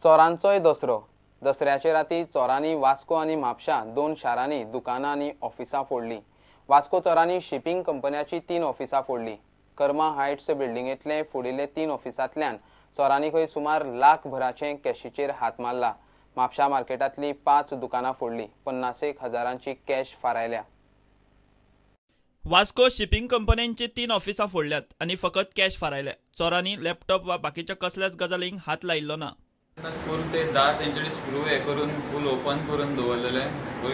चोरांचोय दसरो. दसऱ्याचे राती चोरांनी वास्को आनी म्हापशा 2 शारांनी दुकानां आनी ऑफिसां फोडलीं. वास्को चोरांनी शिपिंग कंपन्याची 3 ऑफिसां फोडलीं. कर्मा हायट्स बिल्डिंगेंतले फोडिल्ले 3 ऑफिसांतल्यान चोरांनी खंय सुमार लाख भराचें कॅशीचेर हात मारला. म्हापशा मार्केटांतली 5 दुकानां फोडलीं. 50 हजारांची कॅश फारायल्या. वास्को शिपिंग कंपन्यांची 3 ऑफिसां फोडल्यात आनी फकत कॅश फारायल्या. चोरांनी लॅपटॉप वा बाकीच्या कसल्याच गजालींक हात लायिल्लो ना. फूल ते दार तेंच्यानी स्क्रू हे करून फूल ओपन करून दवरलेले.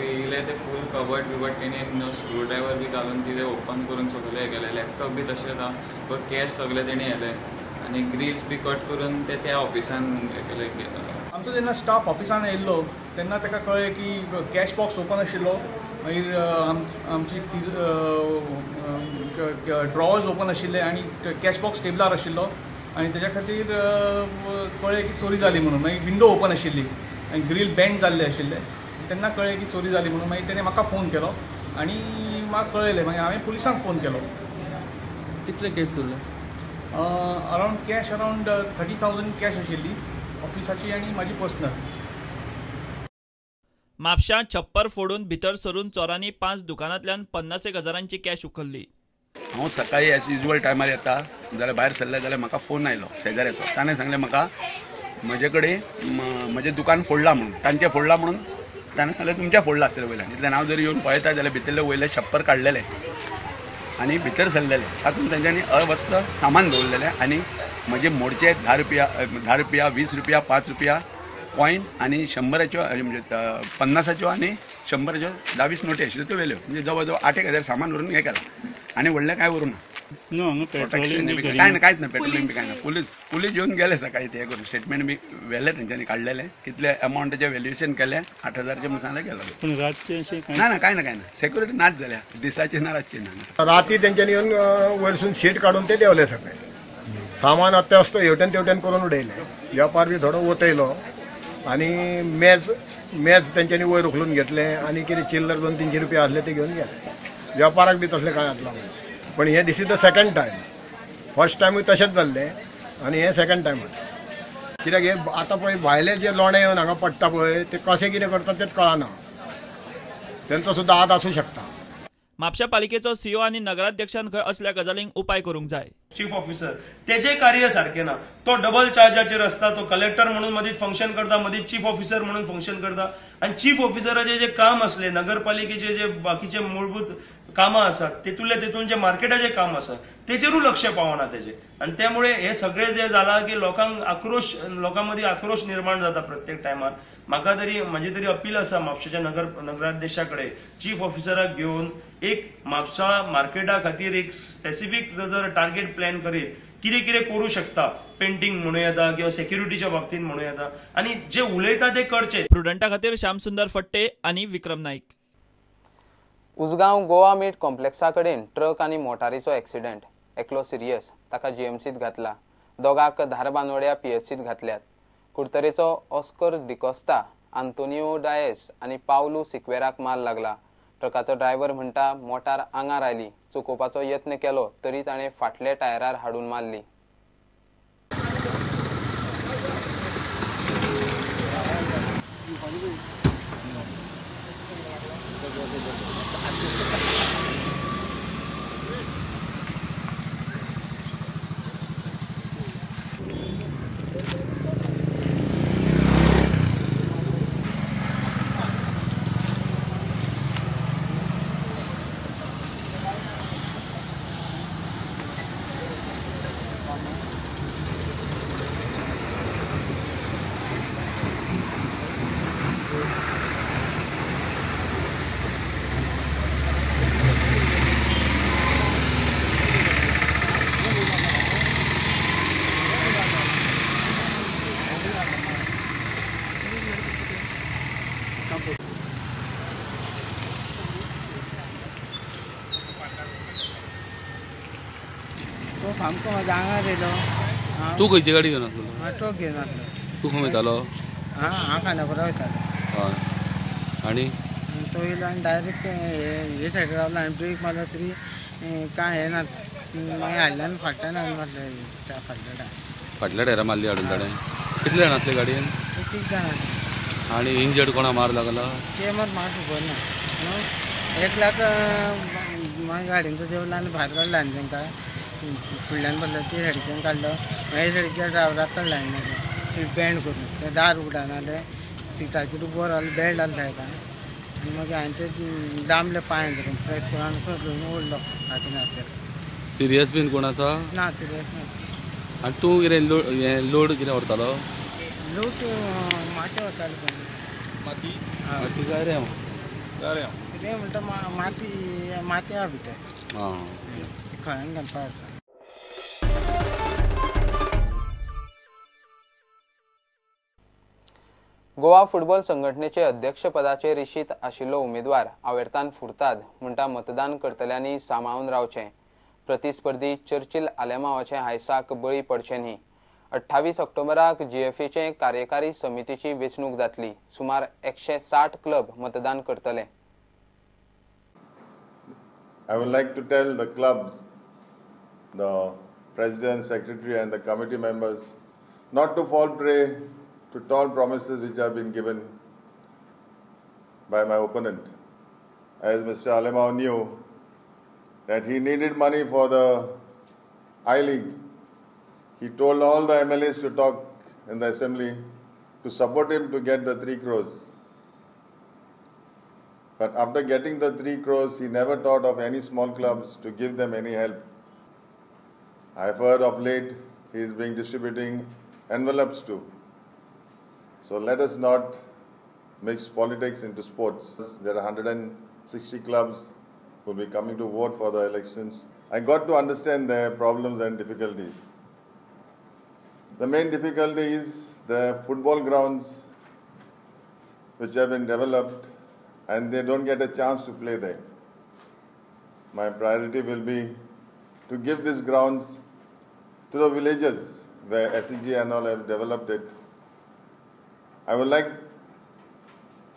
इले ते फूल कबट बिबट तेणी स्क्रू ड्रायवर बी घालून ते ओपन करून सगळे हे केले. लॅपटॉप बी तशेंच आहा, कॅश सगळे तेणी हेले आनी ग्रिल्स बी कट करून ते त्या ऑफिसान हे केले. आमचो जेन्ना स्टाफ ऑफिसान येयल्लो तेन्ना ताका कळ्ळें की कॅश बॉक्स ओपन आशिल्लो, मागीर आमची ड्रॉवर्स ओपन आशिल्ले आनी कॅश बॉक्स टेबलार आशिल्लो आनी तेज्या खातीर कळ्ळें की चोरी जाली म्हणून. मागीर विंडो ओपन आशिल्ली आनी ग्रील बँड जाल्ले आशिल्ले, तेन्ना कळ्ळें की चोरी जाली म्हणून. मागीर तेणें म्हाका फोन केलो आनी म्हाका कळयलें. मागीर हांवें पुलिसांक फोन केलो. कितले कॅश उरले? अरावंड कॅश अरावंड 30,000 कॅश आशिल्ली ऑफिसाची आनी म्हाजी पर्सनल. म्हापशां छप्पर फोडून भितर सरून चोरांनी 5 दुकानांतल्यान 50 हजारांची कॅश उखल्ली. हांव सकाळी एज युजल टायमार येता जाल्यार भायर सरलें जाल्यार म्हाका फोन आयलो शेजाऱ्याचो. ताणें सांगलें म्हाका म्हजे कडेन म्हजें दुकान फोडलां म्हणून, तांचें फोडलां म्हणून. ताणें सांगलें तुमचें फोडलां आसतलें वयल्यान. इतल्यान हांव जर येवन पळयता जाल्यार भितरलें वयलें छप्पर काडलेलें आनी भितर सरलेलें. तातूंत तेंच्यांनी अवस्त सामान दवरलेलें आनी म्हजे मोडचे 10 रुपया, 10 रुपया, 20 रुपया, 5 रुपया कॉयन आनी 100च्यो म्हणजे 50च्यो आनी 100च्यो 10-20 नोटी आशिल्ल्यो त्यो व्हेल्यो. म्हणजे जवळ जवळ 8-1 हजार सामान व्हरून हें केलां आनी व्हडलें कांय व्हरूं ना. प्रोटेक्शन बी कांय ना, कांयच ना, पेट्रोलिंग बी कांय ना. पुलीस येवन गेले सकाळी ते करून स्टेटमेंट बी व्हेलें तेंच्यांनी काडलेलें, कितले अमावंटाचें व्हॅल्युएशन केलें 8,000चें म्हणून सांगलें गेलो. पूण रातचें अशें ना ना कांय ना, कांय ना. सेक्युरिटी नाच जाल्या, दिसाची ना रातची ना. राती तेंच्यांनी येवन वयरसून शीट काडून ते देंवले सगळे. सामान अत्यावस्त हेवटेन तेवटेन करून उडयलें. वेपार बी थोडो वतयलो आनी मेज मेज तेंच्यांनी वयर उखलून घेतलें आनी कितें चिल्लर 200-300 रुपया आसले ते घेवन गेले. वेपाराक बी तसलें कांय हात लावना. पण हें this is the second time. First टायमूय तशेंच जाल्लें आनी हें सेकंड टायम. कित्याक हे आतां पळय भायले जे लोणे येवन हांगा पडटा पळय ते कशें कितें करतात तेच कळना, तेंचो सुद्दां हात आसूं शकता. म्हापशा पालिकेचो सीओ आनी नगराध्यक्षान खंय असल्या गजालींक उपाय करूंक जाय. चीफ ऑफिसर तेजे कार्य सारकें ना, तो डबल चार्जाचेर आसता. तो कलेक्टर म्हणून मदीं फंक्शन करता, मदीं चीफ ऑफिसर म्हणून फंक्शन करता. आनी चीफ ऑफिसराचे जे काम आसले, नगरपालिकेचे जे बाकीचे मूलभूत कामां आसात तेतूंतले तेतून जे मार्केटाचे काम आसा तेचेरूय लक्ष पावना तेजे. आनी त्यामुळे हे सगळे जे जाला की लोकांक आक्रोश, लोकां मदीं आक्रोश निर्माण जाता प्रत्येक टायमार. म्हाका तरी म्हजें तरी अपील आसा म्हापशेच्या नगराध्यक्षा कडेन, चीफ ऑफिसराक घेवन एक म्हापसा मार्केटा खातीर एक स्पेसिफीक जर टार्गेट प्लॅन करीत कितें कितें करूं शकता, पेंटींग म्हणूं येता किंवा सेक्युरिटीच्या बाबतींत म्हणूं येता, आनी जे उलयता ते करचे. प्रुडंटा खातीर श्यामसुंदर फट्टे आनी विक्रम नाईक. उजगांव गोवा मीट कॉम्प्लेक्सा कडेन ट्रक आनी मोटारीचो एक्सिडेंट. एकलो सिरियस, ताका जीएमसीत घातला. दोगांक धारबांदोड्या पीएचसीत घातल्यात. कुडतरेचो ऑस्कर डिकोस्ता, आंतोनियो डायस आनी पावलू सिक्वेराक मार लागला. ट्रकाचो ड्रायव्हर म्हणटा मोटार आंगार आयली, चुकोवपाचो यत्न केलो तरी ताणें फाटल्या टायरार हाडून मारली. सामको म्हाज्या आंगार येयलो. तूं खंयची गाडी घेवन आसलो? हांव ट्रक घेवन आसलो. तूं खंय वयतालो? हांव खांडेपारा वयतालो. हय. आनी तो येयलो आनी डायरेक्ट हे सायडीन रावलो आनी ब्रेक मारलो तरी कांय हें ना, मागीर हाडल्यान फाटल्यान हाडून मारले त्या फाटल्या टायरार. फाटल्या टायरार मारली हाडून ताणें? कितले जाण आसले गाडयेन? तीग जाणां. आनी इंजर्ड कोणा मार लागला? ते मात म्हाका खबर ना. एकल्याक मागीर गाडयेन देंवलो आनी भायर काडलो हांवें तांकां, फुडल्यान भरलो ते सायडीच्यान काडलो, मागीर सायडीच्या ड्रायवराक काडलो हांवें, मागीर सीट बँड करून तें दार उगडान जालें, सिटाचेर उबो रावलो, बेल्ट आसलो ताका आनी मागीर हांवें ते दामले पांय धरून प्रेस करून आनी सोदून ओडलो फाटीन हात. सिरियस बीन कोण आसा? ना, सिरियस ना. आनी तूं कितें लोड कितें व्हरतालो? लोड माती व्हरतालो. माती? माती काय रेंव? कितें म्हणटा माती, माती आहा भितर खळ्यान घालपाक आसा. गोवा फुटबॉल संघटनेचे अध्यक्षपदाचेर इशीत आशिल्लो उमेदवार आवेर्तान फुर्ताद म्हणटा मतदान करतल्यांनी सांबाळून रावचें, प्रतिस्पर्धी चर्चिल आलेमावाचे हायसाक बळी पडचे न्ही. 28 ऑक्टोबराक जीएफएचे कार्यकारी समितीची वेंचणूक जातली. सुमार 160 क्लब मतदान करतले. I would like to tell the clubs, the president, secretary and the committee members not to fall prey to tall promises which have been given by my opponent. As Mr. Alemao knew that he needed money for the I-League, he told all the MLAs to talk in the assembly to support him to get the 3 crores. But after getting the 3 crores, he never thought of any small clubs to give them any help. I've heard of late he is being distributing envelopes too. So let us not mix politics into sports. There are 160 clubs who will be coming to vote for the elections. I got to understand their problems and difficulties. The main difficulty is the football grounds which have been developed and they don't get a chance to play there. My priority will be to give these grounds to the villages where SEG and all have developed it. I would like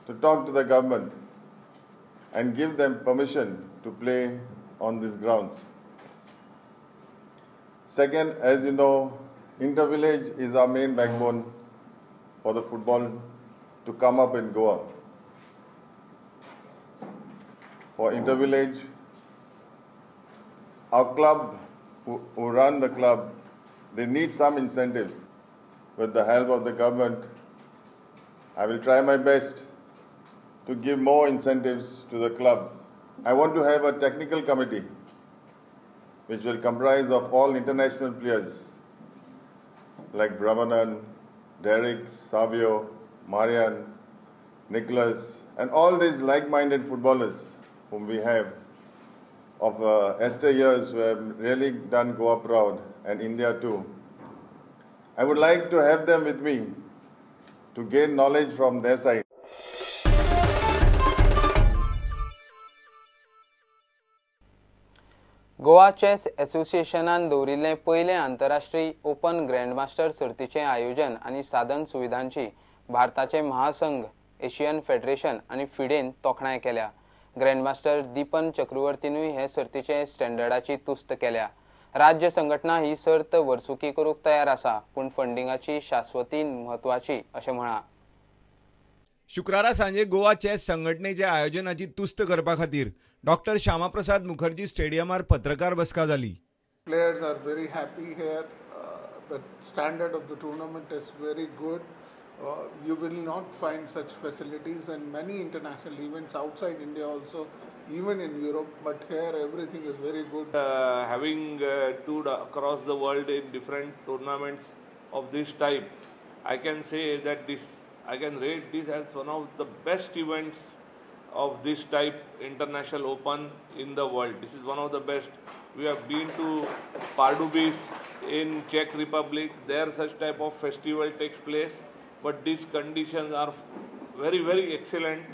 to talk to the government and give them permission to play on these grounds. Second, as you know, inter-village is our main backbone for the football to come up in Goa. For inter-village, our club, who run the club, they need some incentives. With the help of the government, I will try my best to give more incentives to the clubs. I want to have a technical committee which will comprise of all international players like Brahmanan, Derek, Savio, Marian, Nicholas, and all these like-minded footballers whom we have of yesteryears who have really done Goa proud and India too. I would like to have them with me to gain knowledge from their side. Goa chess असोसिएशनान दवरिल्लें पयलें आंतरराष्ट्रीय open grandmaster सर्तीचें आयोजन आनी साधन सुविधांची भारताचे महासंघ, एशियन फेडरेशन आनी फिडेन तोखणाय केल्या. ग्रँडमास्टर दीपन चक्रवर्तीनूय हे सर्तीचे स्टँडर्डाची तुस्त केल्या. राज्य संघटना ही सर्त वर्सुकी करूंक तयार आसा, पूण फंडिंगाची शाश्वती म्हत्वाची अशें म्हळां. शुक्रारा सांजे गोवा चॅस संघटनेच्या आयोजनाची तुस्त करपा खातीर डॉक्टर श्यामाप्रसाद मुखर्जी स्टेडियमार पत्रकार बसका जाली. Players are very happy here. The standard of the tournament is very good. You will not find such facilities in many international events outside India also, even in Europe, but here everything is very good. Having toured across the world in different tournaments of this type, I can say that this, I can rate this as one of the best events of this type, International Open in the world. This is one of the best. We have been to Pardubice in Czech Republic. There such type of festival takes place, but these conditions are very, very excellent.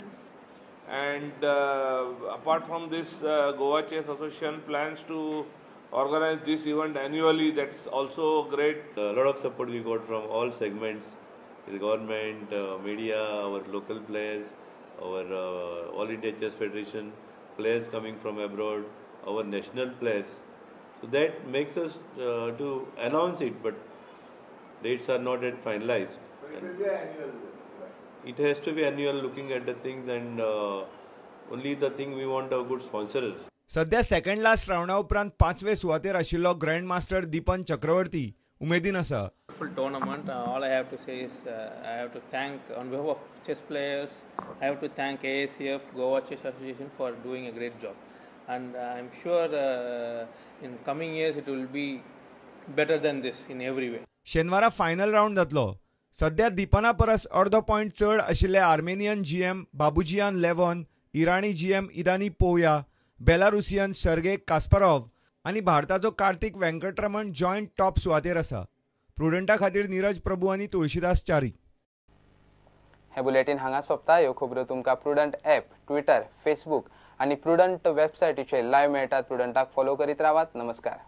And apart from this, Goa Chess Association plans to organize this event annually. That's also great. A lot of support we got from all segments, the government, media, our local players, our All India Chess Federation, players coming from abroad, our national players. So that makes us to announce it, but dates are not yet finalized. But it will be annual. It has to be annual, looking at the things, and only the thing we want a good sponsor. सध्या second last रावंडा उपरांत पांचवे सुवातेर आशिल्लो grand master दीपन चक्रवर्ती उमेदीन आसा. Tournament, all I have to say is I have to thank, on behalf of chess players, I have to thank AACF, Goa Chess Association for doing a great job, and I am sure in coming years it will be better than this in every way. शेनवारा final round जातलो. सध्या दीपना परस अर्दो point चड आशिल्ले Armenian GM Babujian Levon, Irani GM Idani Pouya, Belarusian Sergey Kasparov आनी भारताचो Kartik Venkataraman joint top सुवातेर आसा. प्रुडंटा खातीर नीरज प्रभू आनी तुळशीदास च्यारी. हे बुलेटीन हांगा सोंपता. ह्यो खबरो तुमकां प्रुडंट ॲप, ट्विटर, फेसबूक आनी प्रुडंट वेबसायटीचेर लायव्ह मेळटात. प्रुडंटाक फॉलो करीत रावात. नमस्कार.